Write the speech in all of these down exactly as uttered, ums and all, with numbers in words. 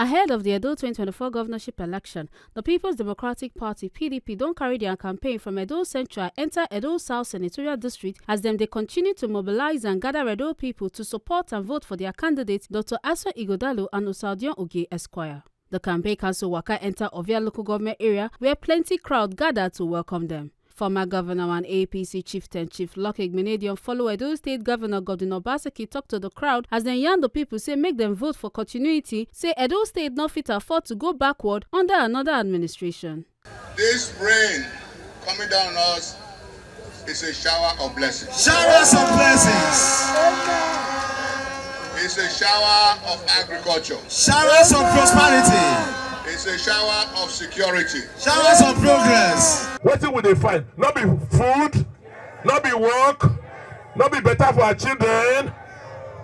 Ahead of the Edo twenty twenty-four governorship election, the People's Democratic Party, P D P, don carry their campaign from Edo Central enter Edo South Senatorial District as dem dey continue to mobilize and gather Edo people to support and vote for their candidate, Doctor Aso Ighodalo and Osa Odion Oge Esquire. The campaign council waka enter Ovia local government area where plenty crowd gather to welcome them. Former governor and A P C chieftain Chief Lucky Igbinedion follow Edo State Governor Godwin Obaseki talk to the crowd as dem yarn the people say make dem vote for continuity, say Edo State no fit afford to go backward under another administration. This rain coming down on us is a shower of blessings. Showers of blessings. It's a shower of agriculture. Showers of prosperity. It's a shower of security. Showers of progress. Wetin we dey find? No be food, no be work, no be better for our children.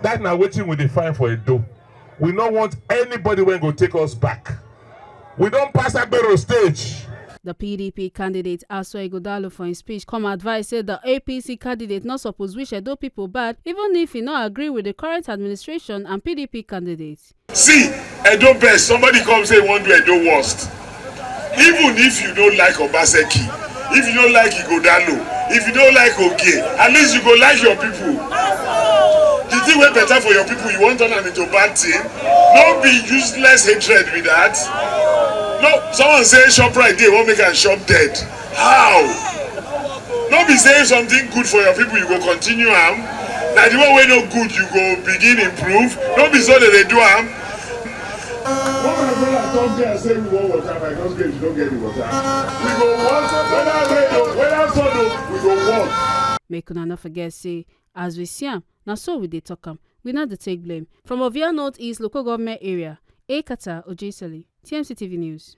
That na wetin we dey find for Edo. We no want anybody wey go take us back. We don pass Agbero stage. The P D P candidate Aso Ighodalo for im speech come advise say the A P C candidate no suppose wish Edo people bad, even if e no agree with the current administration and P D P candidate. See, Edo best, somebody come say he wan do Edo worst. Even if you no like Obaseki, if you no like Ighodalo, if you no like Oge, at least you go like your people. The thing wey better for your people, you wan turn am into bad thing? No be useless hatred be that. No, someone say ShopRite dey, wan make am shop dead. How? No be say something good for your people, you go continue am. Na the one wey no good, you go begin improve. No be so dem dey do am. When my brother come there say we wan water, my just get you no get the water. We go work, whether rain o, whether sun o, we go work. Make una no forget say, as we see am, na so we dey talk am. We no dey take blame. From Ovia North East local government area, Ekata Ojesele, T M C T V News.